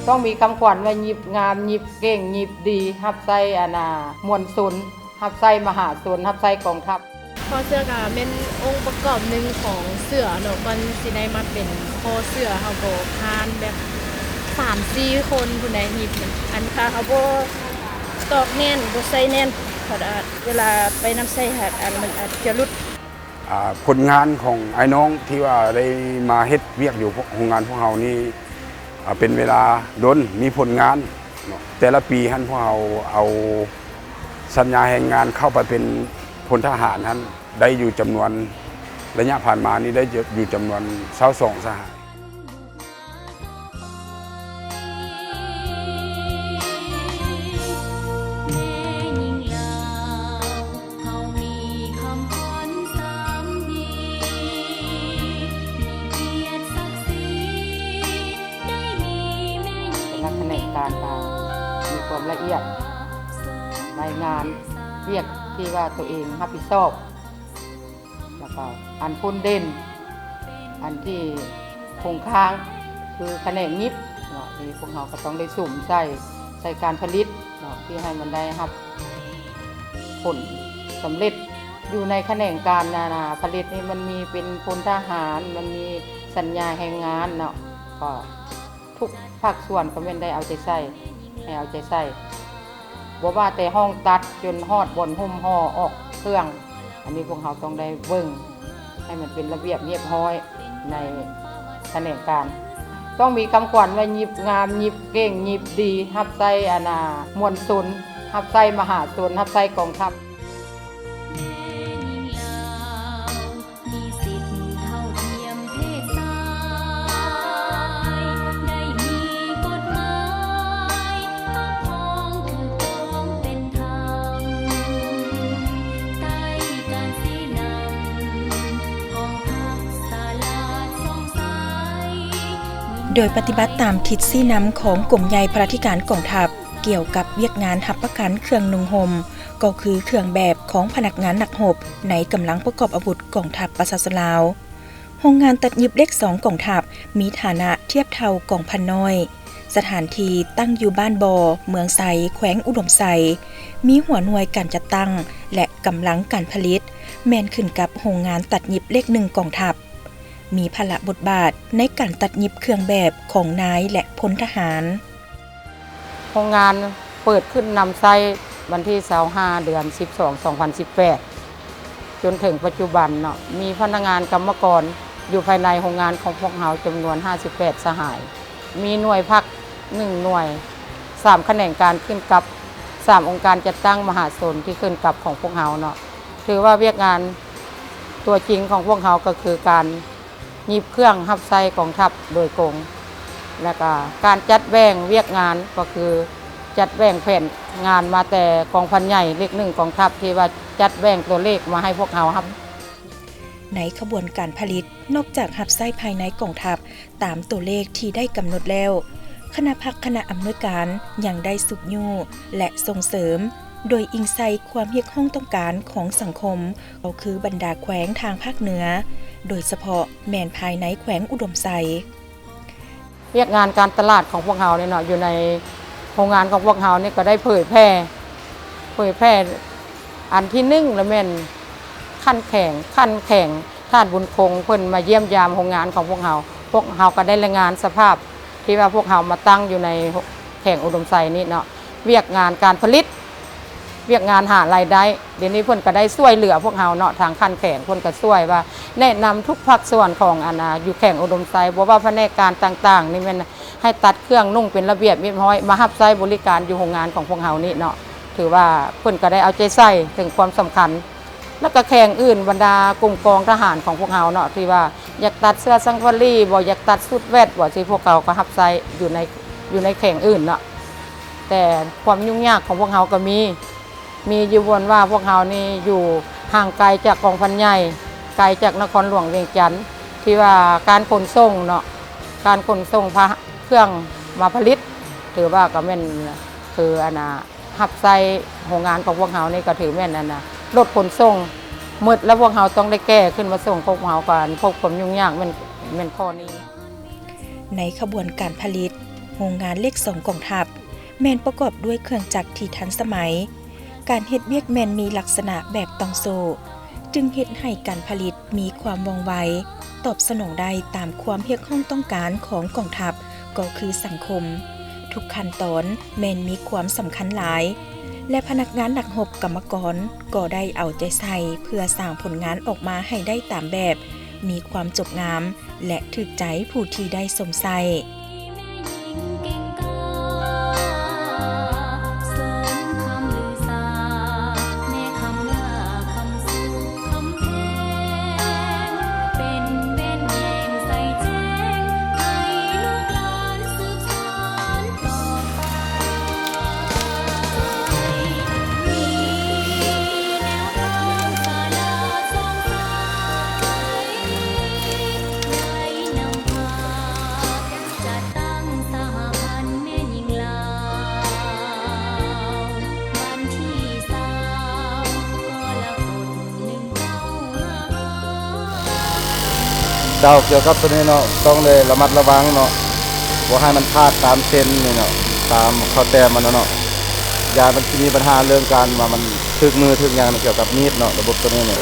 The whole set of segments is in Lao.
ຕ້ອງມີຄຳຂວັນວ່າ ຍິບງາມ, ຍິບເກັ່ງ, ຍິບດີ, ຮັບໃຊ້ອັນນ່າມວນຊົນ, ຮັບໃຊ້ມະຫາຊົນ, ຮັບໃຊ້ກອງທັບ. ຄໍເສື້ອກະແມ່ນອົງປະກອບໜຶ່ງຂອງເສື້ອເນາະ. ກ່ອນຊິໄດ້ມາເປັນຄໍເສື້ອ ເຮົາກໍຜ່ານແບບສາມສີ່ຄົນພຸ້ນໃດ ຍິບນະ. ອັນຖ້າເຮົາບໍ່ຕອກແໜ້ນ, ບໍ່ໃສ່ແໜ້ນ, ເວລາໄປນຳໃຊ້ ອາດ ອັນ ມັນອາດຈະຫຼຸດ. ອາ ຜົນງານຂອງອ້າຍນ້ອງທີ່ວ່າໄດ້ມາເຮັດວຽກຢູ່ໂຮງງານພວກເຮົານີ້ ອາ ເປັນເວລາດົນ ມີຜົນງານເນາະ. ແຕ່ລະປີຫັ້ນ ພວກເຮົາເອົາສັນຍາແຮງງານເຂົ້າໄປເປັນພົນທະຫານຫັ້ນ ໄດ້ຢູ່ຈຳນວນ ໄລຍະຜ່ານມານີ້ໄດ້ຢູ່ຈຳນວນຊາວສອງສະຫາຍ. ແຕ່ລະຂະແໜງການກໍມີຄວາມລະອຽດ ລາຍງານວຽກທີ່ວ່າຕົວເອງຮັບຜິດຊອບ ແລ້ວກໍອັນພົ້ນເດັ່ນ ອັນທີ່ຄົງຄ້າງ ຄືຂະແໜງຫຍິບເນາະ ທີ່ພວກເຮົາກໍຕ້ອງໄດ້ສຸມໃສ່ ໃສ່ການຜະລິດເນາະ ທີ່ໃຫ້ມັນໄດ້ຮັບຜົນສຳເລັດ. ຢູ່ໃນຂະແໜງການ ອາ ນາ ຜະລິດນີ້ ມັນມີເປັນພົນທະຫານ ມັນມີສັນຍາແຮງງານເນາະ ກໍທຸກພາກສ່ວນກໍແມ່ນໄດ້ເອົາໃຈໃສ່ ໃຫ້ເອົາໃຈໃສ່ ບໍ່ວ່າແຕ່ຫ້ອງຕັດຈົນຮອດບ່ອນຫຸ້ມຫໍ່ອອກເຄື່ອງ ອັນນີ້ພວກເຮົາຕ້ອງໄດ້ເບິ່ງໃຫ້ມັນເປັນລະບຽບຮຽບຮ້ອຍໃນຂະແໜງການ. ຕ້ອງມີຄຳຂວັນວ່າ ຍິບງາມ, ຍິບເກັ່ງ, ຍິບດີ, ຮັບໃຊ້ອັນນ່າມວນຊົນ, ຮັບໃຊ້ມະຫາຊົນ, ຮັບໃຊ້ກອງທັບ. ມີສິດເທົ່າທຽມເພດຊາຍ ໄດ້ມີກົດໝາຍປົກຄອງຖືກຕ້ອງເປັນທຳ ໃຕ້ການຊີ້ນຳຂອງພັກສະຫຼາດສ່ອງໃສ. ໂດຍປະຕິບັດຕາມທິດຊີ້ນຳຂອງກົມໃຫຍ່ພະລາທິການກອງທັບ ກ່ຽວກັບວຽກງານຮັບປະກັນເຄື່ອງນຸ່ງຫົ່ມ ກໍຄືເຄື່ອງແບບຂອງພະນັກງານນັກຮົບໃນກຳລັງປະກອບອາວຸດກອງທັບປະຊາຊົນລາວ. ໂຮງງານຕັດຫຍິບເລກສອງກອງທັບ ມີຖານະທຽບເທົ່າກອງພັນນ້ອຍ. ສະຖານທີ່ຕັ້ງຢູ່ບ້ານບໍ່, ເມືອງໄຊ, ແຂວງອຸດົມໄຊ. ມີຫົວໜ່ວຍການຈັດຕັ້ງ ແລະ ກຳລັງການຜະລິດ ແມ່ນຂຶ້ນກັບໂຮງງານຕັດຫຍິບເລກໜຶ່ງກອງທັບ. ມີພາລະບົດບາດໃນການຕັດຫຍິບເຄື່ອງແບບຂອງນາຍ ແລະ ພົນທະຫານ. ໂຮງງານເປີດຂຶ້ນນຳໃຊ້ວັນທີຊາວຫ້າ ເດືອນສິບສອງ ສອງພັນສິບແປດ ຈົນເຖິງປັດຈຸບັນເນາະ ມີພະນັກງານກຳມະກອນຢູ່ພາຍໃນໂຮງງານຂອງພວກເຮົາຈຳນວນຫ້າສິບແປດສະຫາຍ, ມີໜ່ວຍພັກໜຶ່ງໜ່ວຍ, ສາມຂະແໜງການຂຶ້ນກັບ, ສາມອົງການຈັດຕັ້ງມະຫາຊົນທີ່ຂຶ້ນກັບຂອງພວກເຮົາເນາະ. ຖືວ່າວຽກງານຕົວຈິງຂອງພວກເຮົາກໍຄືການ ຫຍິບເຄື່ອງຮັບໃຊ້ກອງທັບໂດຍກົງ ແລ້ວກະການຈັດແບ່ງວຽກງານ ກໍຄືຈັດແບ່ງແຜນງານມາແຕ່ກອງພັນໃຫຍ່ເລກໜຶ່ງກອງທັບ ທີ່ວ່າຈັດແບ່ງຕົວເລກມາໃຫ້ພວກເຮົາຮັບ. ໃນຂະບວນການຜະລິດ, ນອກຈາກຮັບໃຊ້ພາຍໃນກອງທັບຕາມຕົວເລກທີ່ໄດ້ກຳນົດແລ້ວ, ຄະນະພັກຄະນະອຳນວຍການຍັງໄດ້ຊຸກຍູ້ ແລະ ສົ່ງເສີມ ໂດຍອີງໃສ່ຄວາມຮຽກຮ້ອງຕ້ອງການຂອງສັງຄົມ ກໍຄືບັນດາແຂວງທາງພາກເໜືອ, ໂດຍສະເພາະແມ່ນພາຍໃນແຂວງອຸດົມໄຊ. ວຽກງານການຕະຫຼາດຂອງພວກເຮົານີ້ເນາະ, ຢູ່ໃນໂຮງງານຂອງພວກເຮົານີ້ກໍໄດ້ເຜີຍແຜ່, ເຜີຍແຜ່ອັນທີໜຶ່ງລະແມ່ນຂັ້ນແຂວງ, ຂັ້ນແຂວງທ່ານບຸນຄົງເພິ່ນມາຢ້ຽມຢາມໂຮງງານຂອງພວກເຮົາ. ພວກເຮົາກໍໄດ້ລາຍງານສະພາບ ທີ່ວ່າພວກເຮົາມາຕັ້ງຢູ່ໃນແຂວງອຸດົມໄຊນີ້ເນາະ, ວຽກງານການຜະລິດ, ວຽກງານຫາລາຍໄດ້, ດຽວນີ້ເພິ່ນກໍໄດ້ຊ່ວຍເຫຼືອພວກເຮົາເນາະ, ທາງຂັ້ນແຂວງເພິ່ນກໍຊ່ວຍວ່າແນະນຳທຸກພາກສ່ວນຂອງອັນນາ ຢູ່ແຂວງອຸດົມໄຊ, ບໍ່ວ່າພະແນກການຕ່າງໆນີ້ແມ່ນໃຫ້ຕັດເຄື່ອງນຸ່ງເປັນລະບຽບຮຽບຮ້ອຍ ມາຮັບໃຊ້ບໍລິການຢູ່ໂຮງງານຂອງພວກເຮົານີ້ເນາະ. ຖືວ່າເພິ່ນກໍໄດ້ເອົາໃຈໃສ່ເຖິງຄວາມສຳຄັນ ແລ້ວກໍແຂວງອື່ນ ບັນດາກົມກອງທະຫານຂອງພວກເຮົາເນາະ ທີ່ວ່າຢາກຕັດເສື້ອສັງກະສີບໍ ຢາກຕັດຊຸດແວັດບໍ ທີ່ພວກເຂົາກໍຮັບໃຊ້ຢູ່ໃນ ຢູ່ໃນແຂວງອື່ນເນາະ. ແຕ່ຄວາມຫຍຸ້ງຍາກຂອງພວກເຮົາກໍມີ, ມີຢູ່ບ່ອນວ່າພວກເຮົານີ້ຢູ່ຫ່າງໄກຈາກກອງພັນໃຫຍ່, ໄກຈາກນະຄອນຫຼວງວຽງຈັນ ທີ່ວ່າການຂົນສົ່ງເນາະ, ການຂົນສົ່ງພະ ເຄື່ອງມາຜະລິດ ຖືວ່າກໍແມ່ນ ຄືອັນນາ ຮັບໃຊ້ໂຮງງານຂອງພວກເຮົານີ້ກໍຖືແມ່ນອັນນາ ລົດຂົນສົ່ງໝົດ ແລ້ວພວກເຮົາຕ້ອງໄດ້ແກ່ຂຶ້ນມາສົ່ງ. ພວກເຮົາກໍພົບຄວາມຫຍຸ້ງຍາກແມ່ນ ແມ່ນຂໍ້ນີ້. ໃນຂະບວນການຜະລິດ, ໂຮງງານເລກສອງກອງທັບ ແມ່ນປະກອບດ້ວຍເຄື່ອງຈັກທີ່ທັນສະໄໝ, ການເຮັດວຽກແມ່ນມີລັກສະນະແບບຕ່ອງໂສ້, ຈຶ່ງເຮັດໃຫ້ການຜະລິດມີຄວາມວ່ອງໄວ, ຕອບສະໜອງໄດ້ຕາມຄວາມຮຽກຮ້ອງຕ້ອງການຂອງກອງທັບ ກໍຄືສັງຄົມ. ທຸກຂັ້ນຕອນແມ່ນມີຄວາມສຳຄັນຫຼາຍ ແລະ ພະນັກງານນັກຮົບກຳມະກອນກໍໄດ້ເອົາໃຈໃສ່ເພື່ອສ້າງຜົນງານອອກມາໃຫ້ໄດ້ຕາມແບບ, ມີຄວາມຈົບງາມ ແລະ ຖືກໃຈຜູ້ທີ່ໄດ້ຊົມໃຊ້. ເຈົ້າ ກ່ຽວກັບໂຕນີ້ເນາະ ຕ້ອງໄດ້ລະມັດລະວັງເນາະ ບໍ່ໃຫ້ມັນພາດຕາມເສັ້ນນີ້ເນາະ ຕາມເຂົ້າແຕ້ມມັນເນາະ ຢ້ານມັນຊິມີບັນຫາເລື່ອງການວ່າມັນຖືກມືຖືກຫຍັງ ກ່ຽວກັບມີດເນາະ ລະບົບໂຕນີ້ນີ້.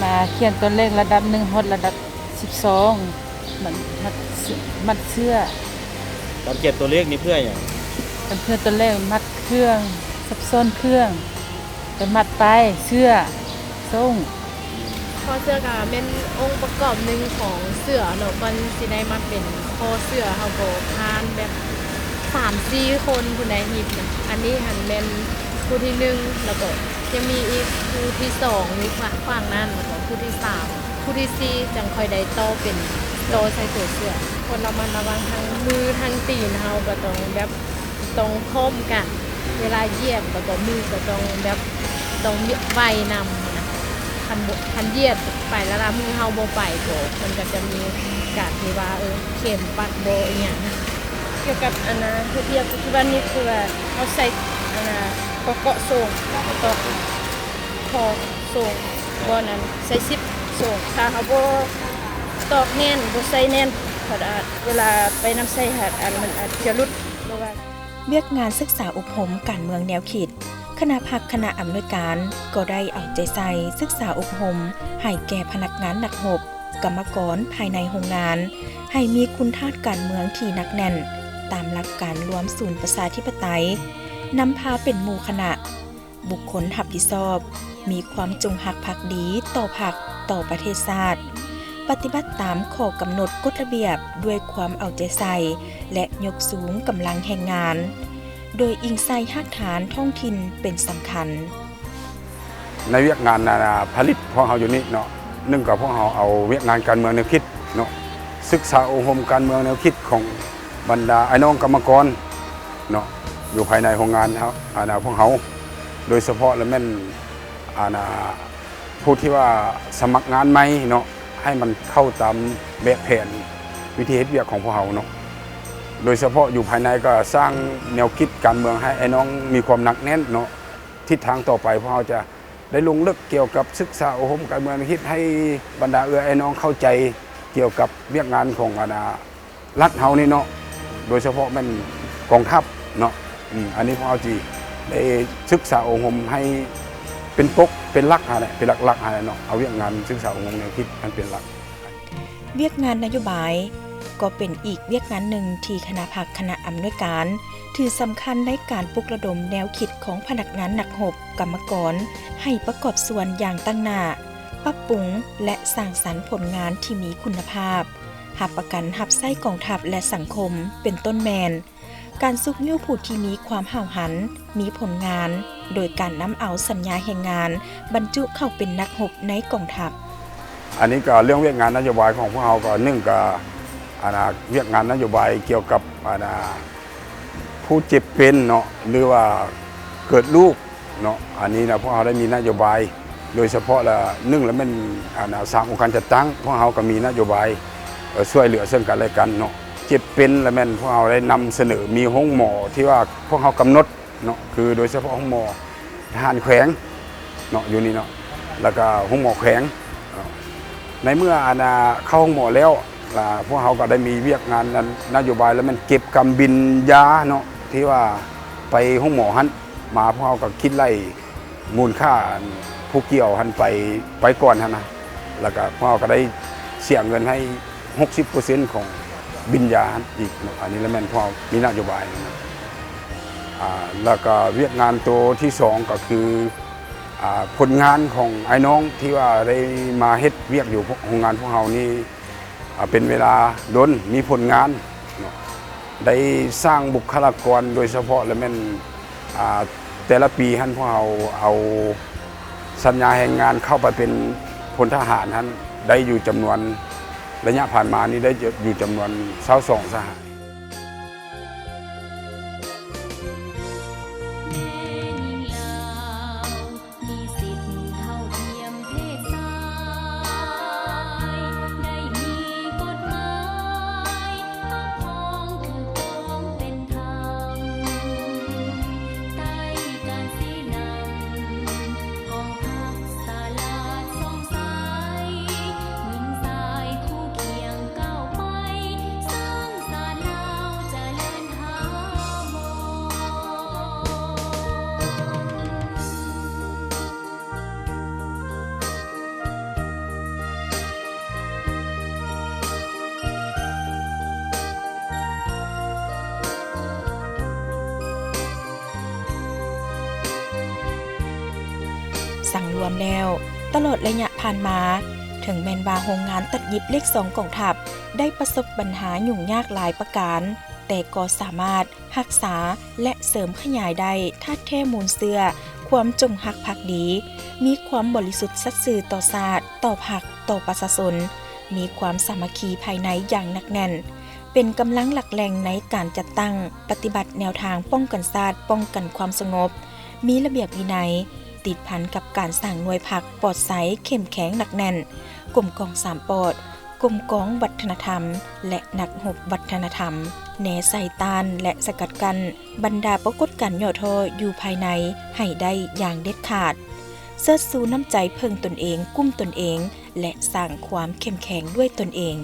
ມາຂຽນຕົວເລກລະດັບໜຶ່ງຮອດລະດັບສິບສອງ ມັດ ມັດ ມັດເຊື້ອ. ການຂຽນຕົວເລກນີ້ເພື່ອຫຍັງ? ການຂຽນຕົວເລກມັດເຄື່ອງ, ຊັບຊ້ອນເຄື່ອງ, ໄປມັດປ້າຍເສື້ອ, ໂສ້ງ. ຄໍເສື້ອກະແມ່ນອົງປະກອບໜຶ່ງຂອງເສື້ອເນາະ, ກ່ອນຊິໄດ້ມັດເປັນຄໍເສື້ອ ເຮົາກໍຜ່ານແບບສາມສີ່ຄົນພຸ້ນໃດຮີບນະ. ອັນນີ້ຫັ້ນແມ່ນຜູ້ທີໜຶ່ງ ແລ້ວກໍຍັງມີອີກຜູ້ທີສອງຢູ່ຂະ ຂວາງນັ້ນ ແລ້ວກໍຜູ້ທີສາມ ຜູ້ທີສີ່ຈັ່ງຄ່ອຍໄດ້ຕໍ່ເປັນຕໍ່ໃສ່ຕົວເສື້ອ. ຄວນລະມັດລະວັງທັງມືທັງຕີນ ເຮົາກໍຕ້ອງແບບ ຕ້ອງພ້ອມກັນ ເວລາຢຽດ ແລ້ວກໍມືກໍຕ້ອງແບບ ຕ້ອງໄວນຳນະ. ຄັນບໍ່ ຄັນຢຽດໄປແລ້ວລະ ມືເຮົາບໍ່ໄປກໍ ມັນກໍຈະມີການທີ່ວ່າ ເອີ ເຂັມປັດບໍ່ອີ່ຫຍັງ. ກ່ຽວກັບອັນນ່າ ເຮັດວຽກປັດຈຸບັນນີ້ຄືວ່າ ເຮົາໃສ່ອັນນ່າ ເກາະ ເກາະໂສ້ງ ເກາະ ຄໍໂສ້ງ ບ່ອນນັ້ນໃສ່ສິບໂສ້ງ. ຖ້າເຮົາບໍ່ຕອກແໜ້ນ ບໍ່ໃສ່ແໜ້ນ ເວລາໄປນຳໃສ່ ອັນ ມັນອາດຈະຫຼຸດ ຫຼືວ່າ ວຽກງານສຶກສາອົບຮົມການເມືອງແນວຄິດ, ຄະນະພັກຄະນະອຳນວຍການກໍໄດ້ເອົາໃຈໃສ່ສຶກສາອົບຮົມໃຫ້ແກ່ພະນັກງານນັກຮົບ, ກຳມະກອນພາຍໃນໂຮງງານ ໃຫ້ມີຄຸນທາດການເມືອງທີ່ໜັກແໜ້ນ ຕາມຫຼັກການລວມສູນປະຊາທິປະໄຕ, ນຳພາເປັນໝູ່ຄະນະ, ບຸກຄົນຮັບຜິດຊອບ, ມີຄວາມຈົງຮັກພັກດີຕໍ່ພັກ, ຕໍ່ປະເທດຊາດ, ປະຕິບັດຕາມຂໍ້ກຳນົດກົດລະບຽບດ້ວຍຄວາມເອົາໃຈໃສ່ ແລະ ຍົກສູງກຳລັງແຮງງານ ໂດຍອີງໃສ່ຮາກຖານທ້ອງຖິ່ນເປັນສຳຄັນ. ໃນວຽກງານ ອາ ຜະລິດຂອງເຮົາຢູ່ນີ້ເນາະ, ໜຶ່ງກໍພວກເຮົາເອົາວຽກງານການເມືອງແນວຄິດເນາະ, ສຶກສາອົບຮົມການເມືອງແນວຄິດຂອງບັນດາອ້າຍນ້ອງກຳມະກອນເນາະ ຢູ່ພາຍໃນໂຮງງານເຮົາ ອາ ພວກເຮົາ ໂດຍສະເພາະລະແມ່ນ ອາ ຜູ້ທີ່ວ່າສະໝັກງານໃໝ່ເນາະ ໃຫ້ມັນເຂົ້າຕາມແບບແຜນວິທີເຮັດວຽກຂອງພວກເຮົາເນາະ. ໂດຍສະເພາະຢູ່ພາຍໃນກໍສ້າງແນວຄິດການເມືອງໃຫ້ອ້າຍນ້ອງມີຄວາມໜັກແໜ້ນເນາະ. ທິດທາງຕໍ່ໄປພວກເຮົາຈະໄດ້ລົງເລິກກ່ຽວກັບສຶກສາອົບຮົມການເມືອງ ເຮັດໃຫ້ບັນດາເອື້ອຍອ້າຍນ້ອງເຂົ້າໃຈກ່ຽວກັບວຽກງານຂອງ ອາ ລັດເຮົານີ້ເນາະ, ໂດຍສະເພາະແມ່ນກອງທັບເນາະ. ອືມ ອັນນີ້ພວກເຮົາຊິໄດ້ສຶກສາອົບຮົມໃຫ້ເປັນປົກເປັນຫຼັກຫັ້ນແຫຼະ ເປັນຫຼັກໆຫັ້ນແຫຼະເນາະ, ເອົາວຽກງານສຶກສາອົບຮົມແນວຄິດຫັ້ນເປັນຫຼັກ. ວຽກງານນະໂຍບາຍກໍເປັນອີກວຽກງານໜຶ່ງທີ່ຄະນະພັກຄະນະອຳນວຍການຖືສຳຄັນໃນການປຸກລະດົມແນວຄິດຂອງພະນັກງານນັກຮົບ, ກຳມະກອນ ໃຫ້ປະກອບສ່ວນຢ່າງຕັ້ງໜ້າ, ປັບປຸງ ແລະ ສ້າງສັນຜົນງານທີ່ມີຄຸນນະພາບ. ຮັບປະກັນຮັບໃຊ້ກອງທັບ ແລະ ສັງຄົມ ເປັນຕົ້ນແມ່ນ ການຊຸກຍູ້ຜູ້ທີ່ມີຄວາມຫ້າວຫັນ, ມີຜົນງານ ໂດຍການນຳເອົາສັນຍາແຮງງານບັນຈຸເຂົ້າເປັນນັກຮົບໃນກອງທັບ. ອັນນີ້ກໍເລື່ອງວຽກງານນະໂຍບາຍຂອງພວກເຮົາກໍ ໜຶ່ງກໍ ອັນນ່າ ວຽກງານນະໂຍບາຍກ່ຽວກັບ ອັນນ່າ ຜູ້ເຈັບເປັນເນາະ ຫຼືວ່າເກີດລູກ ເນາະ ອັນນີ້ນະ ພວກເຮົາໄດ້ມີນະໂຍບາຍ ໂດຍສະເພາະລະ ໜຶ່ງລະແມ່ນ ອັນນະ ສາມອົງການຈັດຕັ້ງ ພວກເຮົາກໍມີນະໂຍບາຍ ເອີ ຊ່ວຍເຫຼືອເຊິ່ງກັນແລະກັນເນາະ. ເຈັບເປັນລະແມ່ນພວກເຮົາໄດ້ນຳສະເໜີ ມີໂຮງໝໍທີ່ວ່າພວກເຮົາກຳນົດເນາະ ຄືໂດຍສະເພາະໂຮງໝໍທະຫານແຂວງເນາະ ຢູ່ນີ້ເນາະ. ແລ້ວກໍໂຮງໝໍແຂວງ. ໃນເມື່ອອັນນ່າເຂົ້າໂຮງໝໍແລ້ວ ລະພວກເຮົາກໍໄດ້ມີວຽກງານອັນນະໂຍບາຍ ລະແມ່ນເກັບກຳບິນຢາເນາະ ທີ່ວ່າໄປໂຮງໝໍຫັ້ນມາ ພວກເຮົາກໍຄິດໄລ່ມູນຄ່າອັນຜູ້ກ່ຽວຫັ້ນໄປ ໄປກ່ອນຫັ້ນນະ ລະກະພວກເຮົາກໍໄດ້ເສຍເງິນໃຫ້ຫົກສິບເປີເຊັນຂອງບິນຢາຫັ້ນອີກເນາະ. ອັນນີ້ລະແມ່ນພວກເຮົາມີນະໂຍບາຍນະ. ອາ ລະກະວຽກງານໂຕທີສອງກໍຄື ອາ ຜົນງານຂອງອ້າຍນ້ອງທີ່ວ່າໄດ້ມາເຮັດວຽກຢູ່ໂຮງງານພວກເຮົານີ້ ອາ ເປັນເວລາດົນ ມີຜົນງານເນາະ ໄດ້ສ້າງບຸກຄະລາກອນ ໂດຍສະເພາະລະແມ່ນ ອາ ແຕ່ລະປີຫັ້ນພວກເຮົາເອົາສັນຍາແຮງງານເຂົ້າໄປເປັນພົນທະຫານຫັ້ນ ໄດ້ຢູ່ຈຳນວນ ໄລຍະຜ່ານມານີ້ໄດ້ຢູ່ຈຳນວນຊາວສອງສະຫາຍ. ແມ່ຍິງລາວ ມີສິດເທົ່າທຽມເພດຊາຍ ໄດ້ມີກົດໝາຍປົກປ້ອງຖືກຕ້ອງເປັນທຳ ໃຕ້ການຊີ້ນຳຂອງພັກສະຫຼາດສ່ອງໃສ ຍິງຊາຍຄູ່ຄຽງກ້າວໄປ ສ້າງຊາດລາວຈະເລີນຖາວອນ. ສັງລວມແລ້ວ, ຕະຫຼອດໄລຍະຜ່ານມາ, ເຖິງແມ່ນວ່າໂຮງງານຕັດຫຍິບເລກສອງກອງທັບໄດ້ປະສົບບັນຫາຫຍຸ້ງຍາກຫຼາຍປະການ, ແຕ່ກໍສາມາດຮັກສາ ແລະ ເສີມຂະຫຍາຍໄດ້ທາດແທ້ມູນເຊື້ອຄວາມຈົງຮັກພັກດີ, ມີຄວາມບໍລິສຸດສັດຊື່ຕໍ່ຊາດ, ຕໍ່ພັກ, ຕໍ່ປະຊາຊົນ, ມີຄວາມສາມັກຄີພາຍໃນຢ່າງໜັກແໜ້ນ, ເປັນກຳລັງຫຼັກແຫຼ່ງໃນການຈັດຕັ້ງປະຕິບັດແນວທາງປ້ອງກັນຊາດ, ປ້ອງກັນຄວາມສະຫງົບ, ມີລະບຽບວິໄນ, ຕິດພັນກັບການສ້າງໜ່ວຍພັກປອດໃສ, ເຂັ້ມແຂງ, ໜັກແໜ້ນ, ກົມກອງສາມປອດ, ກົມກອງວັດທະນະທຳ ແລະ ນັກຮົບວັດທະນະທຳ, ແນໃສ່ຕ້ານ ແລະ ສະກັດກັ້ນບັນດາປາກົດການຫຍໍ້ທໍ້ຢູ່ພາຍໃນໃຫ້ໄດ້ຢ່າງເດັດຂາດ, ເຊີດຊູນ້ຳໃຈເພິ່ງຕົນເອງ, ກຸ້ມຕົນເອງ ແລະ ສ້າງຄວາມເຂັ້ມແຂງດ້ວຍຕົນເອງ.